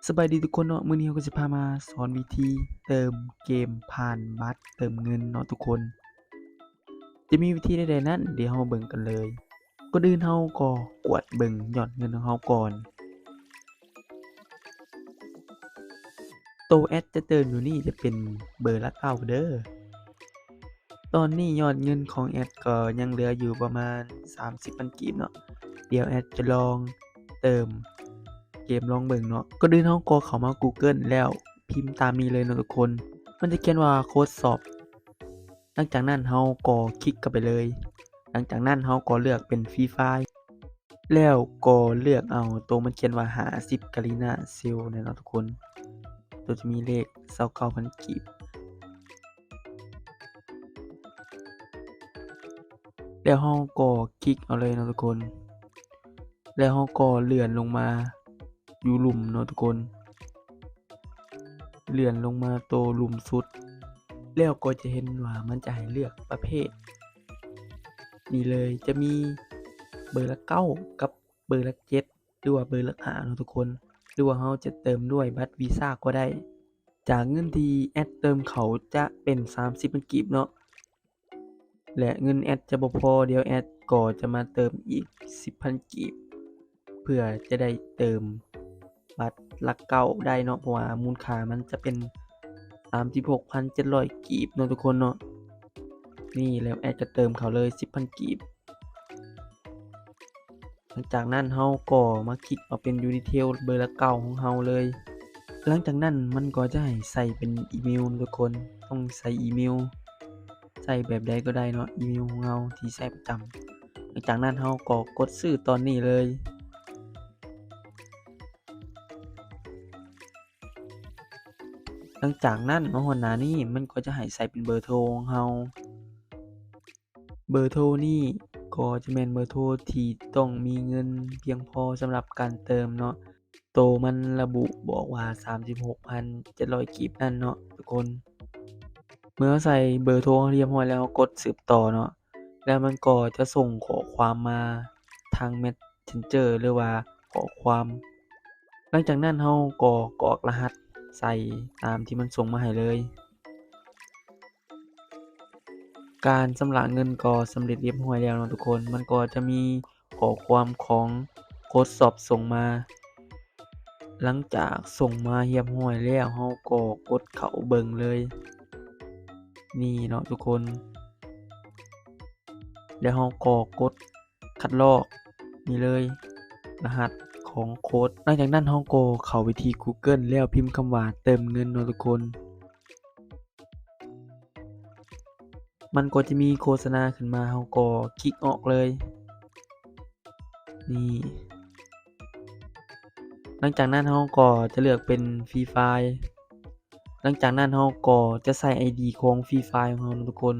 ສະບາຍດີທຸກຄົນເນາະ, ມື້ນີ້ເຮົາກໍຊິພາມາສອນວິທີເຕີມເກມຜ່ານບັດເຕີມເງິນເນາະທຸກຄົນ. ຈະມີວິທີໃດໆນັ້ນ ດຽວເຮົາມາເບິ່ງກັນເລີຍ. ກ່ອນອື່ນເຮົາກໍກວດເບິ່ງຍອດເງິນຂອງເຮົາກ່ອນ. ໂຕແອັດຈະເຕີມຢູ່ນີ້ຈະເປັນເບີລະເກົ້າເດີ. ຕອນນີ້ຍອດເງິນຂອງແອັດກໍຍັງເຫຼືອຢູ່ປະມານສາມສິບພັນກີບເນາະ. ດຽວແອັດຈະລອງເຕີມເກມລອງເບິ່ງເນາະ. ກ່ອນອື່ນເຮົາກໍເຂົ້າມາກູເກີນແລ້ວພິມຕາມນີ້ເລີຍເນາະທຸກຄົນ. ມັນຈະຂຽນວ່າໂຄດຊັອບ. ຫຼັງຈາກນັ້ນເຮົາກໍຄລິກເຂົ້າໄປເລີຍ. ຫຼັງຈາກນັ້ນເຮົາກໍເລືອກເປັນຟຣີຟາຍ ແລ້ວກໍເລືອກເອົາໂຕມັນຂຽນວ່າຫ້າສິບກາລີນາເຊວນີ້ເນາະທຸກຄົນ. ໂຕຈະມີເລກຊາວເກົ້າພັນກີບ ແລ້ວເຮົາກໍຄລິກເອົາເລີຍເນາະທຸກຄົນ. ແລ້ວເຮົາກໍເລື່ອນລົງມາຢູ່ລຸ່ມເນາະທຸກຄົນ. ເລື່ອນລົງມາໂຕລຸ່ມສຸດ ແລ້ວກໍຈະເຫັນວ່າມັນຈະໃຫ້ເລືອກປະເພດນີ້ເລີຍ. ຈະມີເບີລະເກົ້າກັບເບີລະເຈັດ ຫຼືວ່າເບີລະຫ້າເນາະທຸກຄົນ. ຫຼືວ່າເຮົາຈະເຕີມດ້ວຍບັດວີຊາກໍໄດ້. ຈາກເງິນທີ່ແອັດເຕີມເຂົ້າຈະເປັນສາມສິບພັນກີບເນາະ. ແລະ ເງິນແອັດຈະບໍ່ພໍ, ດຽວແອັດກໍຈະມາເຕີມອີກສິບພັນກີບ ເພື່ອຈະໄດ້ເຕີມບັດຫຼັກເກົ້າໄດ້ເນາະ, ເພາະວ່າມູນຄ່າມັນຈະເປັນສາມສິບຫົກພັນເຈັດຮ້ອຍກີບເນາະທຸກຄົນເນາະ. ນີ້ ແລ້ວແອັດກໍເຕີມເຂົ້າເລີຍສິບພັນກີບ. ຫຼັງຈາກນັ້ນເຮົາກໍມາຄລິກເອົາເປັນຢູດີເທວເບີລະເກົ້າຂອງເຮົາເລີຍ. ຫຼັງຈາກນັ້ນມັນກໍຈະໃຫ້ໃສ່ເປັນອີເມວເນາະທຸກຄົນ, ຕ້ອງໃສ່ອີເມວ ໃສ່ແບບໃດກໍໄດ້ເນາະ, ອີເມວຂອງເຮົາທີ່ໃຊ້ປະຈຳ. ຫຼັງຈາກນັ້ນເຮົາກໍກົດຊື້ຕອນນີ້ເລີຍ. ຫຼັງຈາກນັ້ນມາຮອດໜ້ານີ້ ມັນກໍຈະໃຫ້ໃສ່ເປັນເບີໂທຂອງເຮົາ. ເບີໂທນີ້ກໍຈະແມ່ນເບີໂທທີ່ຕ້ອງມີເງິນພຽງພໍສຳລັບການເຕີມເນາະ. ໂຕມັນລະບຸບອກວ່າສາມສິບຫົກພັນເຈັດຮ້ອຍກີບນັ້ນເນາະທຸກຄົນ. ເມື່ອໃສ່ເບີໂທຮຽບຮ້ອຍແລ້ວ ເຮົາກົດສືບຕໍ່ເນາະ, ແລ້ວມັນກໍຈະສົ່ງຂໍ້ຄວາມມາທາງແມັດເຊັນເຈີ ຫຼືວ່າຂໍ້ຄວາມ. ຫຼັງຈາກນັ້ນເຮົາກໍກອກລະຫັດໃສ່ຕາມທີ່ມັນສົ່ງມາໃຫ້ເລີຍ. ການຊຳລະເງິນກໍສຳເລັດຮຽບຮ້ອຍແລ້ວເນາະທຸກຄົນ. ມັນກໍຈະມີຂໍ້ຄວາມຂອງໂຄດຊັອບສົ່ງມາ. ຫຼັງຈາກສົ່ງມາຮຽບຮ້ອຍແລ້ວ ເຮົາກໍກົດເຂົ້າເບິ່ງເລີຍ. ນີ້ເນາະທຸກຄົນ. ແລ້ວເຮົາກໍກົດຄັດລອກນີ້ເລີຍ, ລະຫັດຂອງໂຄດ. ຫຼັງຈາກນັ້ນເຮົາກໍເຂົ້າໄປທີ່ກູເກີນ ແລ້ວພິມຄຳວ່າເຕີມເງິນເນາະທຸກຄົນ. ມັນກໍຈະມີໂຄສະນາຂຶ້ນມາ, ເຮົາກໍຄລິກອອກເລີຍ. ນີ້. ຫຼັງຈາກນັ້ນເຮົາກໍຈະເລືອກເປັນຟຣີຟາຍ. ຫຼັງຈາກນັ້ນເຮົາກໍຈະໃສ່ໄອດີຂອງຟຣີຟາຍຂອງເຮົາເນາະທຸກຄົນ.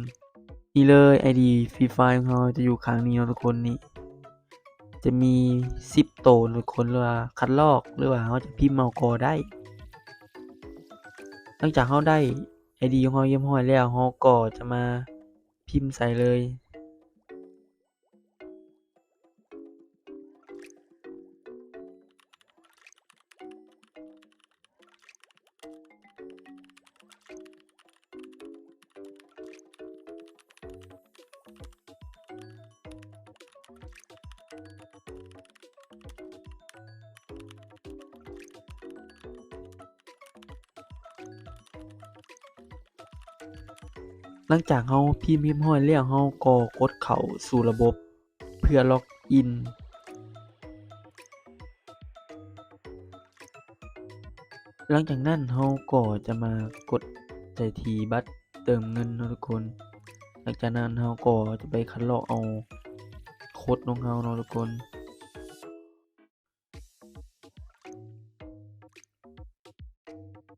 ນີ້ເລີຍ, ໄອດີຟຣີຟາຍຂອງເຮົາຈະຢູ່ຂ້າງນີ້ເນາະທຸກຄົນ. ນີ້ຈະມີສິບໂຕເນາະທຸກຄົນ, ຫຼືວ່າຄັດລອກ ຫຼືວ່າເຮົາຈະພິມເອົາກໍໄດ້. ຫຼັງຈາກເຮົາໄດ້ໄອດີຂອງເຮົາຮຽບຮ້ອຍແລ້ວ, ເຮົາກໍຈະມາພິມໃສ່ເລີຍ. ຫຼັງຈາກເຮົາພິມຮຽບຮ້ອຍແລ້ວ, ເຮົາກໍກົດເຂົ້າສູ່ລະບົບເພື່ອລັອກອິນ. ຫຼັງຈາກນັ້ນເຮົາກໍຈະມາກົດໃສ່ທີ່ບັດເຕີມເງິນເນາະທຸກຄົນ. ຫຼັງຈາກນັ້ນເຮົາກໍຈະໄປຄັດລອກເອົາໂຄດຂອງເຮົາເນາະທຸກຄົນ.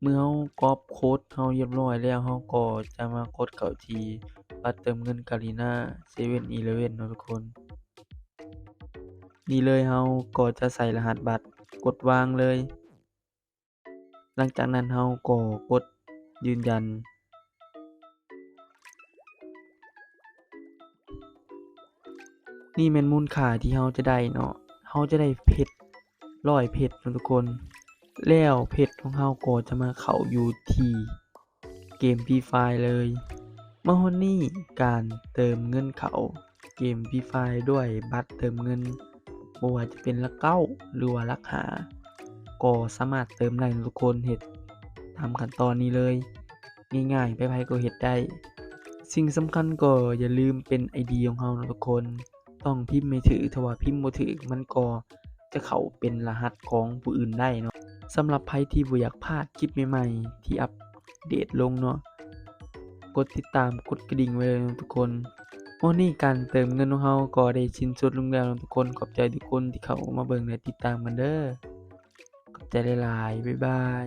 ເມື່ອເຮົາກອບໂຄດເຮົາຮຽບຮ້ອຍແລ້ວ, ເຮົາກໍຈະມາກົດເຂົ້າທີ່ບັດເຕີມເງິນກາລີນາເຊເວັ່ນອີເລເວັ່ນເນາະທຸກຄົນ. ນີ້ເລີຍ, ເຮົາກໍຈະໃສ່ລະຫັດບັດ, ກົດວາງເລີຍ. ຫຼັງຈາກນັ້ນເຮົາກໍກົດຢືນຢັນ. ນີ້ແມ່ນມູນຄ່າທີ່ເຮົາຈະໄດ້ເນາະ, ເຮົາຈະໄດ້ເພັດຮ້ອຍເພັດເນາະທຸກຄົນ. ແລ້ວເພຈຂອງເຮົາກໍຈະມາເຂົ້າຢູ່ທີ່ເກມ Free Fire ເລີຍ. ມາຮອດນີ້ ການເຕີມເງິນເຂົ້າເກມ Free Fire ດ້ວຍບັດເຕີມເງິນ ບໍ່ວ່າຈະເປັນຫຼັກເກົ້າ ຫຼືວ່າຫຼັກຫ້າ ກໍສາມາດເຕີມໄດ້ເນາະທຸກຄົນ. ເຮັດຕາມຂັ້ນຕອນນີ້ເລີຍ ງ່າຍໆ ໃຜໆກໍເຮັດໄດ້. ສິ່ງສຳຄັນກໍຢ່າລືມເປັນ ID ຂອງເຮົາເນາະທຸກຄົນ. ຕ້ອງພິມໃຫ້ຖືກ, ຖ້າວ່າພິມບໍ່ຖືກ ມັນກໍຈະເຂົ້າເປັນລະຫັດຂອງຜູ້ອື່ນໄດ້ເນາະ. ສຳລັບໃຜທີ່ບໍ່ຢາກພາດຄລິບໃໝ່ໆທີ່ອັບເດດລົງເນາະ, ກົດຕິດຕາມ, ກົດກະດິ່ງໄວ້ເລີຍເນາະທຸກຄົນ. ໂອ້ ນີ້ການເຕີມເງິນຂອງເຮົາກໍໄດ້ສິ້ນສຸດລົງແລ້ວເນາະທຸກຄົນ. ຂອບໃຈທຸກຄົນທີ່ເຂົ້າມາເບິ່ງ ແລະ ຕິດຕາມກັນເດີ. ຂອບໃຈຫຼາຍໆ. ບາຍບາຍ.